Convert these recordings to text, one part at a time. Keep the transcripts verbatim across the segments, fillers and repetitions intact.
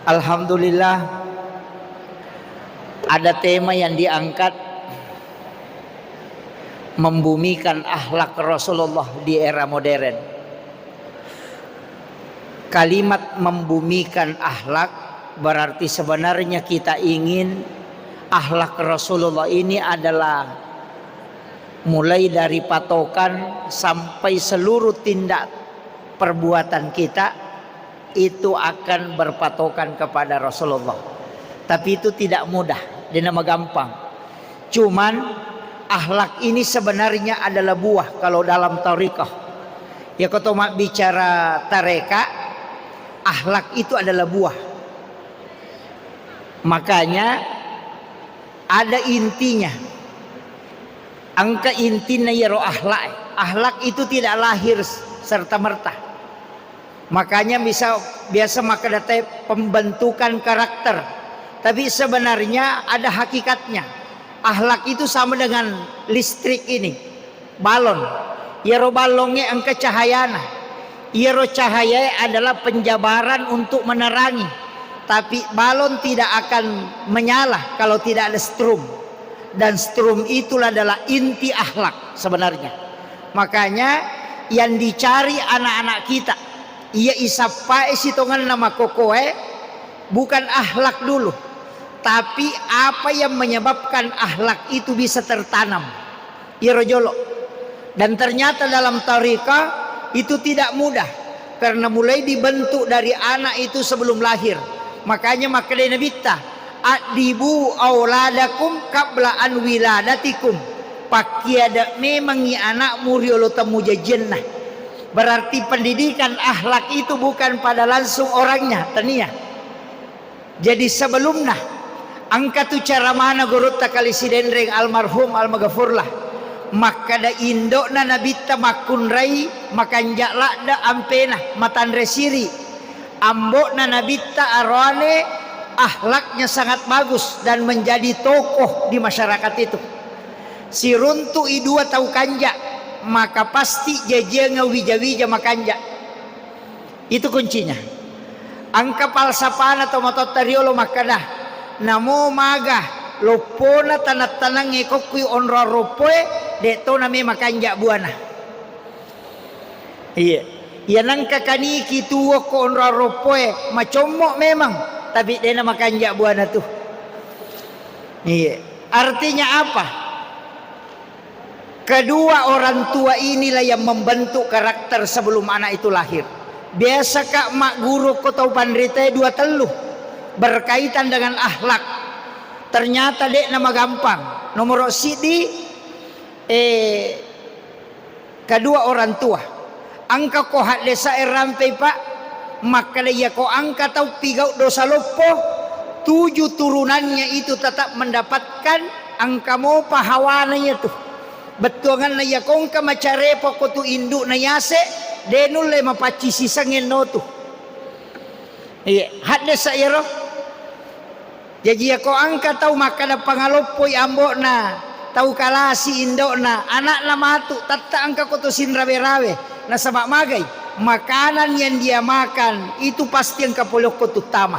Alhamdulillah, ada tema yang diangkat, membumikan akhlak Rasulullah di era modern. Kalimat membumikan akhlak berarti sebenarnya kita ingin akhlak Rasulullah ini adalah mulai dari patokan sampai seluruh tindak perbuatan kita itu akan berpatokan kepada Rasulullah. Tapi itu tidak mudah, dena magampang. Cuman, akhlak ini sebenarnya adalah buah kalau dalam thariqah. Ya, koto mabbicara tareka, akhlak itu adalah buah. Makanya, ada intinya. Engka intinna iyaro akhlak. Akhlak itu tidak lahir serta merta. Makanya bisa, biasa makkeda te pembentukan karakter. Tapi sebenarnya ada hakikatnya. Akhlak itu sama dengan listrik ini, balon. Iyaro balongnge engka cahayana. Iyaro cahayae adalah penjabaran untuk menerangi. Tapi balon tidak akan menyala kalau tidak ada strum. Dan strum itulah adalah inti akhlak sebenarnya. Makanya yang dicari anak-anak kita, iya isappae sitongenna makokoe, bukan akhlak dulu, tapi apa yang menyebabkan akhlak itu bisa tertanam. Iyaro jolo. Dan ternyata dalam thariqah itu tidak mudah, karena mulai dibentuk dari anak itu sebelum lahir. Makanya makkedai Nabitta, "Addibu auladakum qabla an wiladatikum." Pakkiada memangngi anakmu riolo temmu jajianna. Berarti pendidikan akhlak itu bukan pada langsung orangnya, tania. Jadi sebelumna, engka tu caramana gurutta Kali Sidenreng almarhum almaghfurlah. Makkeda indo'na Nabitta makkunrai makanja' ladde' ampena, matanre siri. Ambo'na Nabitta aroane akhlaknya sangat bagus dan menjadi tokoh di masyarakat itu. Siruntu'i dua tau kanja', maka pasti jajiangnga wija-wija makanja'. Itu kuncinya. Engka falsafana tomatoatta riolo makkeda, "Namo maga loppona tanang-tanangnge kokkui onroang roppoe, de' to name makanja' buana." Iya. Iya nengka kaniki tuo ko onroang roppoe, macommo memang, tapi de' na makanja' buana tu. Iya. Artinya apa? Kedua orang tua inilah yang membentuk karakter sebelum anak itu lahir. Biasa, Kak, magguru ko tau panritae dua tellu berkaitan dengan akhlak. Ternyata de'na magampang. Nomoro siddi, eh, kedua orang tua. Engka ko haddesa'e rampei, Pak, makkeda iya ko engka tau pigau dosa loppo, tuju turunannya itu tetap mendapatkan engka mopa hawana iyatu. Bettuanganna iya ko engka macarepo ko tu indu'na yase, de' nulle mapaccing sisengnge no tu. Iya, haddesa' iyaro. Jaji, iyako engka tau makkeda pangaloppoi ambo'na, tau kalasi indo'na, ana'na matu, tette' engka ko to sinrawe-rawe. Nasaba' magai? Makanan yang dia makan itu pasti engka pole okko tuttama.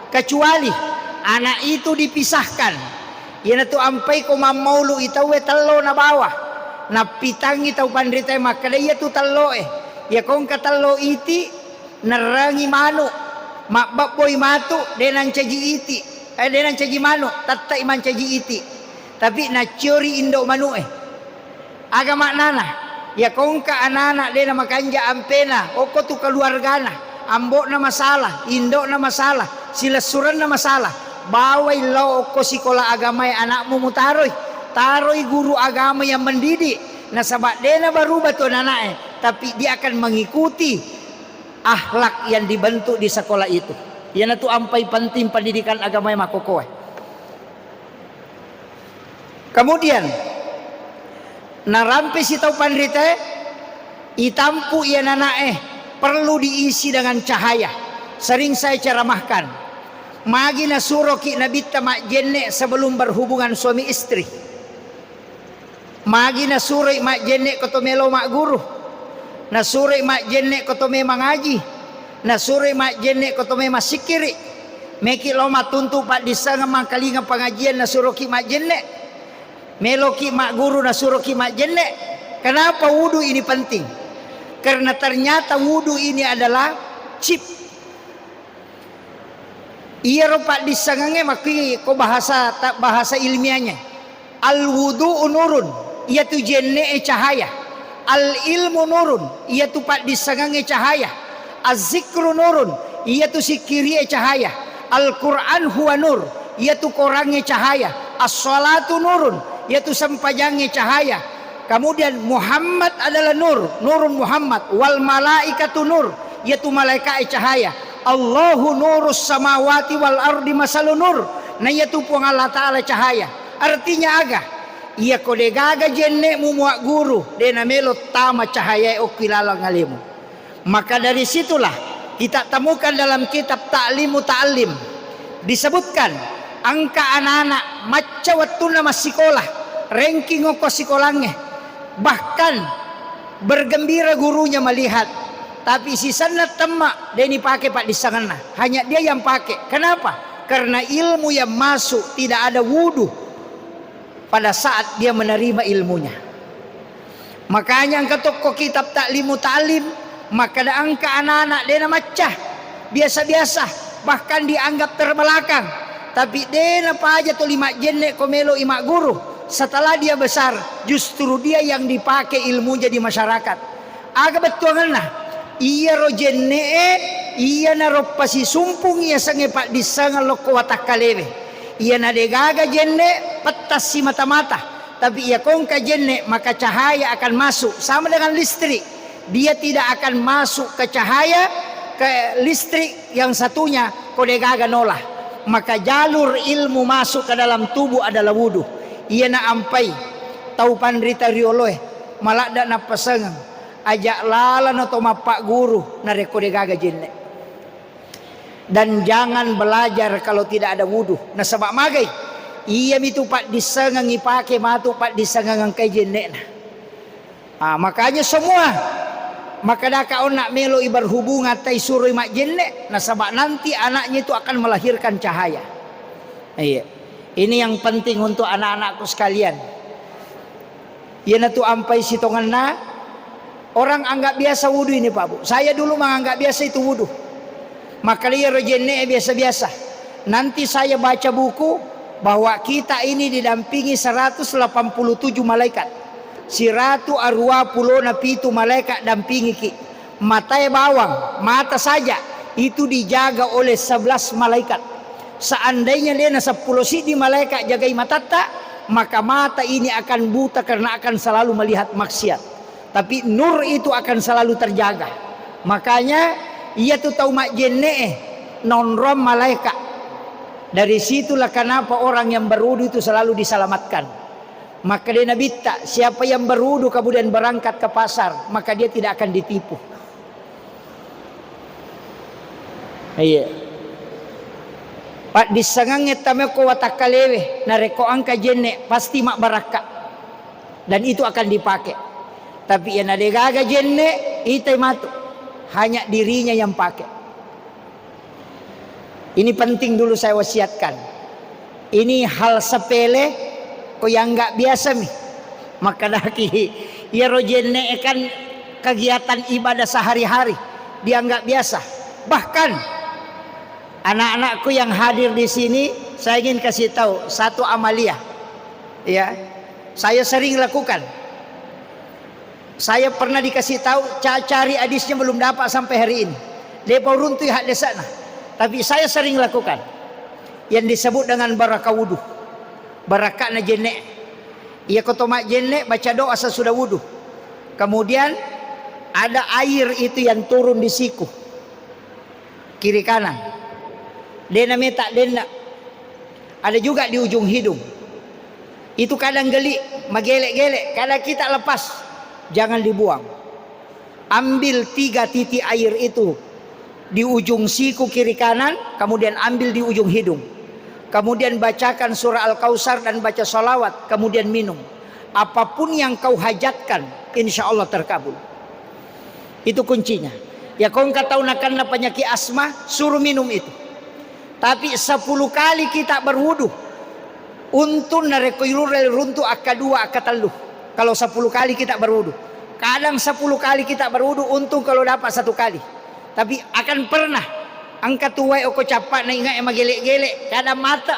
Kecuali anak itu dipisahkan. Iyanatu ampai ko mammaulu'i tauwe tello nabawa. Nappitangngi tau panritae makkeda, "Iyatu telloe. Iyako engka tello iti, nerrangi manu', mabbebboi matu', de' nancaji iti, eh, de' nancaji manu', tette'i mancaji iti. Tapi nacciori indo' manu'e." Aga maknana? Iyako engka anana' de' namakanja' ampena, okko tu keluargana, ambo'na masalah, indo'na masalah, silessurenna masalah, bawai lao okko sikola agamae ana'mu mutaroi, taroi guru agama yang mendidik, nasaba' de' nabaruba tu anana'e, tapi dia akan mengikuti akhlak yang dibentuk di sekolah itu. Iyanatu ampai penting pendidikan agamae makkokkoe. Kemudian, narampe si tau panritae, itampu iya nana'e, perlu diisi dengan cahaya. Sering saya ceramahkan, magi nasuroki Nabitta majjenne' sebelum berhubungan suami istri. Magi nasuroi majjenne' ko to melo magguru, nasuroi majjenne' ko to me mangaji, nasuroi majjenne' ko to me massikkiri'. Meki lao mattuntu paddissengeng mangkalinga pengajian nasuroki majjenne. Meloki magguru nasuroki majjenne. Kenapa wudu ini penting? Karena ternyata wudu ini adalah chip. Iyaro paddissengengnge makkui ko bahasa ta-, bahasa ilmiahnya. Al-wudu'u nurun, iyatu jenne'e cahaya. Al-ilmu nurun, iyatu paddissengengnge cahaya. Az-zikru nurun, iyatu sikkirie cahaya. Al-Qur'an huwa nur, iyatu Korangnge cahaya. As-salatu nurun, iyatu sempajangnge cahaya. Kemudian Muhammad adalah nur, nurun Muhammad, wal malaikatu nur, iyatu malaika'e cahaya. Allahu nurus samawati wal ardi masalu nur, na iyatu Puang Allah Ta'ala cahaya. Artinya aga? Iyako degaga jenne'mu muagguru, de namelo tama cahayae okki laleng alemu. Maka dari situlah kita temukan dalam kitab Ta'lim Muta'allim, disebutkan engka anak-anak macca wettunna massikola, ranking okko sikolangnge, bahkan bergembira gurunya melihat, tapi sisenna temma de nipake paddissengenna, hanya dia yang pakai. Kenapa? Karena ilmu yang masuk tidak ada wudu pada saat dia menerima ilmunya. Makanya engka tokko kitab Ta'lim Muta'allim, makkeda engka anak-anak de namacca, biasa-biasa, bahkan dianggap terbelakang. Tapi de napaja tuli majjenne ko melo i magguru. Setelah dia besar, justru dia yang dipakai ilmunya di masyarakat. Aga bettuangenna? Iyaro jenne'e, iyanaro pasisumpung yasengnge paddissengeng lokko watakkalewe. Iyana degaga jenne, pettassi mata-mata. Tapi iya kongka jenne, maka cahaya akan masuk. Sama dengan listrik. Dia tidak akan masuk ke cahaya, ke listrik yang satunya, ko degaga nola. Maka jalur ilmu masuk ke dalam tubuh adalah wudu. Iyana ampai tau panrita rioloe, maladda nappasengeng. Aja lalana to mappagguru narekko degaga jenne. Dan jangan belajar kalau tidak ada wudu. Nasaba magai? Iyamitu paddissengeng ipake matu paddissengeng engkai jenne'na. Ah, makanya semua makkedaka onna melo i berhubungan tai suroi majjenne, nasaba nanti anaknya itu akan melahirkan cahaya. Iya. Ini yang penting untuk anak-anakku sekalian. Iyanatu ampai sitongenna, orang anggap biasa wudu ini, Pak Bu. Saya dulu menganggap biasa itu wudu. Maka iyaro jenne biasa-biasa. Nanti saya baca buku bahwa kita ini didampingi seratus delapan puluh tujuh malaikat. Siratu arua pulona pitu malaikat dampingiki. Matae bawang, mata saja, itu dijaga oleh sebelas malaikat. Seandainya dena seppulo siddi malaikat jagai matatta, maka mata ini akan buta karena akan selalu melihat maksiat. Tapi nur itu akan selalu terjaga. Makanya, iyatu tau majjenne'e naonroang malaikat. Dari situlah kenapa orang yang berwudu itu selalu diselamatkan. Maka dia Nabitta, siapa yang berwudu kemudian berangkat ke pasar, maka dia tidak akan ditipu. Iya. Paddissengengnge tamekko watakkalewe, narekko engka jenne, pasti mabbarakka. Dan itu akan dipakai. Tapi iya nadegaga jenne, itai matu. Hanya dirinya yang pakai. Ini penting dulu saya wasiatkan. Ini hal sepele, ko yang nggak biasa mi. Makkedaki, iyaro jenne kan kegiatan ibadah sehari-hari, dianggap biasa. Bahkan anak-anakku yang hadir di sini, saya ingin kasih tahu satu amaliah. Ya, saya sering lakukan. Saya pernah dikasih tahu, ca-, cari hadisnya belum dapat sampai hari ini. Depa uruntui haddesana. Tapi saya sering lakukan. Yang disebut dengan baraka wudu. Barakana jenne. Iya koto majjenne, baca doa sesudah wudu. Kemudian ada air itu yang turun di siku. Kiri kanan. Dena meta, dena. Ada juga di ujung hidung. Itu kadang geli, magelek-gelek. Kadang kita lepas. Jangan dibuang. Ambil tiga titik air itu di ujung siku kiri kanan, kemudian ambil di ujung hidung. Kemudian bacakan surah Al-Kausar dan baca salawat, kemudian minum. Apapun yang kau hajatkan, insya Allah terkabul. Itu kuncinya. Ya, kau engka tau nakanna penyakit asma, suruh minum itu. Tapi sepuluh kali kita berwudu, untung narekko ilurre runtu akka dua, akka tellu. Kalau sepuluh kali kita berwudu, kadang sepuluh kali kita berwudu, untung kalau dapat satu kali. Tapi akan pernah engka tu wae okko cappa na inga e magele-gele, kadang mata.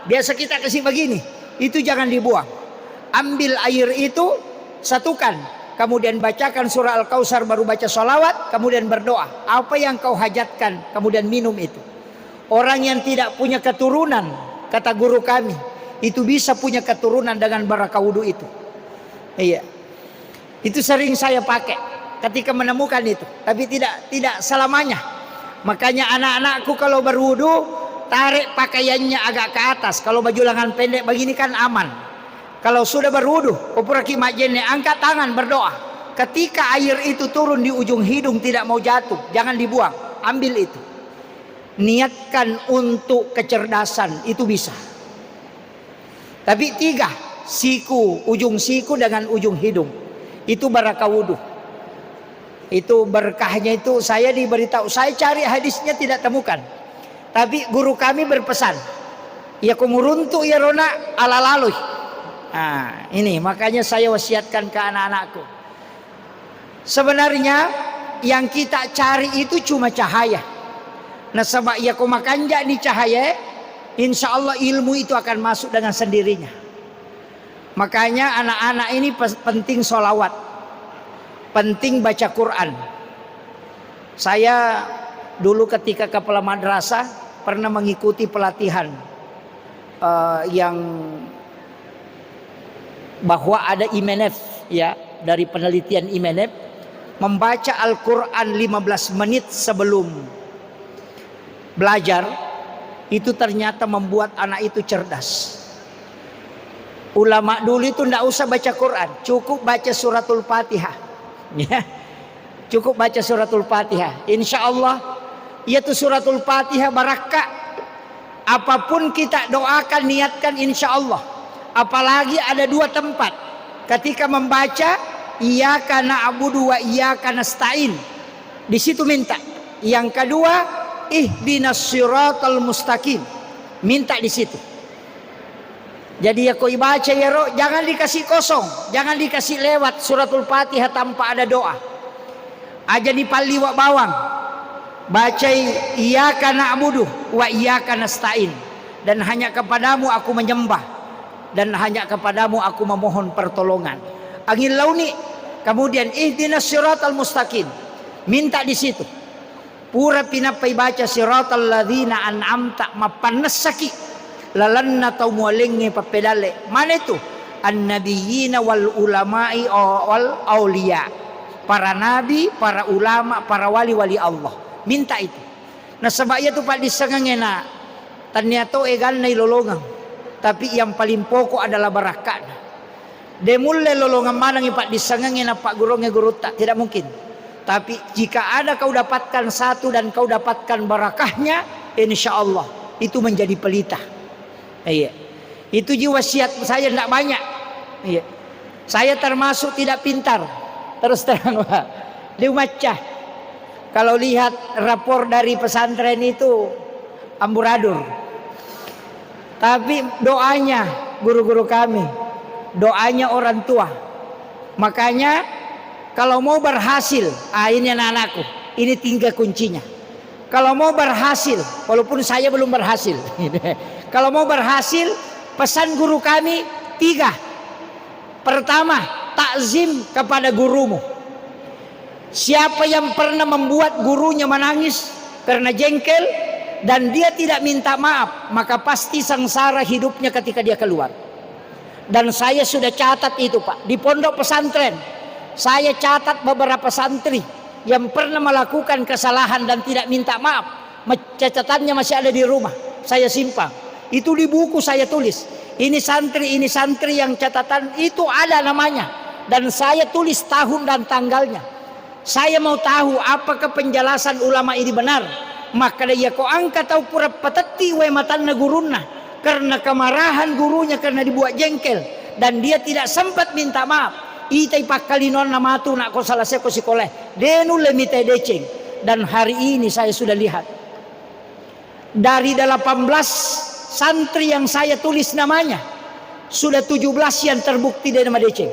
Biasa kita kasih begini, itu jangan dibuang. Ambil air itu, satukan, kemudian bacakan surah Al-Kautsar, baru baca salawat, kemudian berdoa. Apa yang kau hajatkan, kemudian minum itu. Orang yang tidak punya keturunan, kata guru kami, itu bisa punya keturunan dengan barakah wudu itu. Iya. Itu sering saya pakai ketika menemukan itu, tapi tidak, tidak selamanya. Makanya anak-anakku kalau berwudu, tarik pakaiannya agak ke atas. Kalau baju lengan pendek begini kan aman. Kalau sudah berwudu, ko puraki majjenne, angkat tangan berdoa. Ketika air itu turun di ujung hidung tidak mau jatuh, jangan dibuang, ambil itu. Niatkan untuk kecerdasan, itu bisa. Tapi tiga, siku, ujung siku dengan ujung hidung. Itu barakah wudu. Itu berkahnya itu saya diberitahu, saya cari hadisnya tidak temukan. Tapi guru kami berpesan, iya ko muruntu iya rona ala lalui. Nah, ini makanya saya wasiatkan ke anak-anakku. Sebenarnya yang kita cari itu cuma cahaya. Nasaba iya ko makanjani cahaya, insya Allah ilmu itu akan masuk dengan sendirinya. Makanya anak-anak ini pes-, penting sholawat, penting baca Quran. Saya dulu ketika kepala madrasah pernah mengikuti pelatihan, eh, yang bahwa ada Imenef, ya, dari penelitian Imenef, membaca Al-Quran lima belas menit sebelum belajar itu ternyata membuat anak itu cerdas. Ulama dulu itu ndak usah baca Quran, cukup baca suratul Fatihah. Ya. Cukup baca suratul Fatihah. Insya Allah, iya tu suratul Fatihah barakka. Apapun kita doakan, niatkan, insya Allah. Apalagi ada dua tempat. Ketika membaca, "Iyyaka na'budu wa iyyaka nasta'in." Di situ minta. Yang kedua, "Ihdinas siratal mustaqim." Minta di situ. Jadi, iya ko ibaca iyaro, jangan dikasih kosong, jangan dikasih lewat suratul Fatihah tanpa ada doa. Aja dipalliwa bawang. Bacai, "Iyyaka na'budu wa iyyaka nasta'in." Dan hanya kepadamu aku menyembah. Dan hanya kepadamu aku memohon pertolongan. Angin launi. Kemudian, "Ihdinas siratal mustaqim." Minta di situ. Purapi nappa ibaca, "Siratal ladzina an'amta," mappannessaki lalenna tau mualengnge pappedalle. Mane tu? Annabiyina wal ulama'i wal auliya. Para nabi, para ulama, para wali-wali Allah. Minta itu. Nasaba iya tu paddissengengnge na Tannia to eganna ilolongeng, tapi yang paling pokok adalah barakka'na. De mulle lolongeng manengngi paddissengengnge nappagguruangnge gurutta, tidak mungkin. Tapi jika ada kau dapatkan satu dan kau dapatkan barakahnya, insya Allah itu menjadi pelita. Iya. Itu ji wasiat saya, ndak banyak. Iya. Saya termasuk tidak pintar. Terus terang, Pak. Liu macca. Kalau lihat rapor dari pesantren itu, amburadur. Tapi doanya guru-guru kami, doanya orang tua. Makanya kalau mau berhasil, ah, ini anak-anakku, ini tinggal kuncinya. Kalau mau berhasil, walaupun saya belum berhasil. Kalau mau berhasil, pesan guru kami tiga. Pertama, takzim kepada gurumu. Siapa yang pernah membuat gurunya menangis karena jengkel dan dia tidak minta maaf, maka pasti sengsara hidupnya ketika dia keluar. Dan saya sudah catat itu, Pak, di pondok pesantren. Saya catat beberapa santri yang pernah melakukan kesalahan dan tidak minta maaf. Me-, catatannya masih ada di rumah, saya simpan. Itu di buku saya tulis. Ini santri, ini santri yang catatan itu ada namanya. Dan saya tulis tahun dan tanggalnya. Saya mau tahu apakah penjelasan ulama ini benar. Makkeda, iya ko engka tau pura patetti wae matanna gurunna karena kemarahan gurunya karena dibuat jengkel dan dia tidak sempat minta maaf. Itai pakkalinoanna matu, nak, ko salaseko sikolae. De nulle mitai deceng. Dan hari ini saya sudah lihat. Dari delapan belas santri yang saya tulis namanya, sudah tujuh belas yang terbukti de' namadeceng.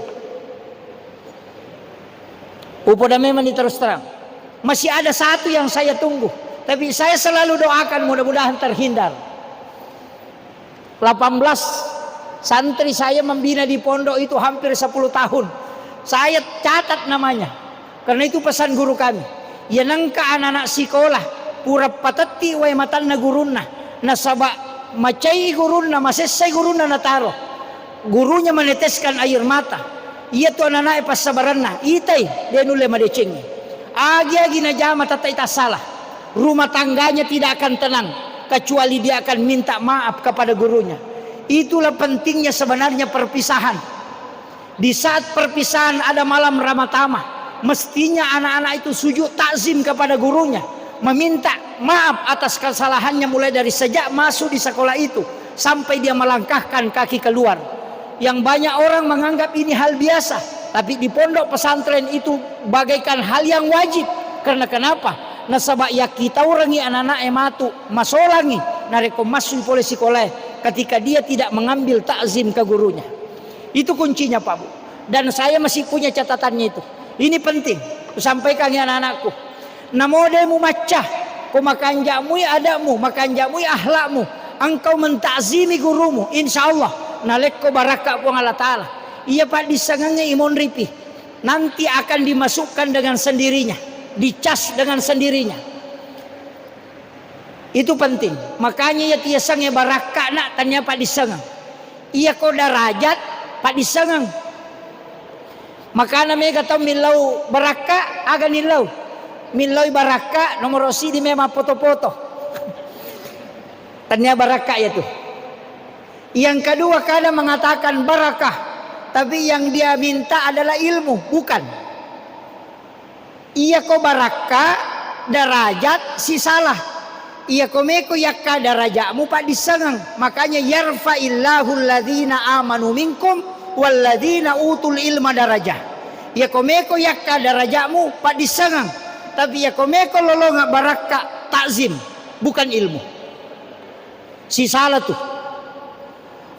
Upoda memang ini terus terang. Masih ada satu yang saya tunggu. Tapi saya selalu doakan mudah-mudahan terhindar. Delapan belas santri saya membina di pondok itu hampir sepuluh tahun. Saya catat namanya. Karena itu pesan guru kami. Iya nengka anak-anak sikola, pura patetti wae matanna gurunna. Nasaba macai gurunna, masessai gurunna nataro. Gurunya meneteskan air mata. Iya tu anak-anak e passabaranna. Itai, de' nulle madecengi. Agi-agi najama tettai tassalah. Rumah tangganya tidak akan tenang, kecuali dia akan minta maaf kepada gurunya. Itulah pentingnya sebenarnya perpisahan. Di saat perpisahan ada malam ramatama, mestinya anak-anak itu sujud takzim kepada gurunya, meminta maaf atas kesalahannya mulai dari sejak masuk di sekolah itu sampai dia melangkahkan kaki keluar. Yang banyak orang menganggap ini hal biasa, tapi di pondok pesantren itu bagaikan hal yang wajib. Karena kenapa? Nasaba yakkitaurengngi anak-anak e matu, masolangngi narekko massui pole sikolae ketika dia tidak mengambil takzim ke gurunya. Itu kuncinya, Pak Bu. Dan saya masih punya catatannya itu. Ini penting, kusampaikan ya anak-anakku. Namo de' mumacca, ko makanja'mui adabmu, makanja'mui akhlakmu, engkau mentakzimi gurumu, insya Allah nalekko barakka Puang Allah Ta'ala. Iya paddissengengnge imonripi, nanti akan dimasukkan dengan sendirinya, dicas dengan sendirinya. Itu penting. Makanya iya tiasengnge barakka na tania paddissengeng. Iya ko darajat paddissengeng. Makana mega tau millau barakka, aga nillau? Milloi barakka, nomoro sidi memang foto-foto. Tania barakka iya tu. Yang kedua, kadang mengatakan barakah, tapi yang dia minta adalah ilmu, bukan. Iya ko barakka, darajat sisalah. Iya ko meko yakka darajatmu paddissengeng. Makanya yarfa'illahu alladzina amanu minkum walladzina utul ilma darajah. Iya ko meko yakka darajatmu paddissengeng. Tapi iya ko meko lolonga barakka takzim, bukan ilmu. Sisala tu.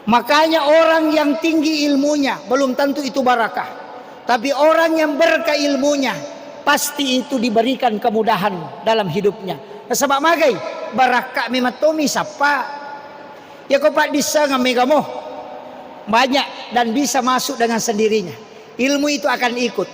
Makanya orang yang tinggi ilmunya belum tentu itu barakah. Tapi orang yang berkah ilmunya, pasti itu diberikan kemudahan dalam hidupnya. Nasaba magai, barakka memang tomi sappa. Ya ko paddissengeng mega mo. Banyak dan bisa masuk dengan sendirinya. Ilmu itu akan ikut.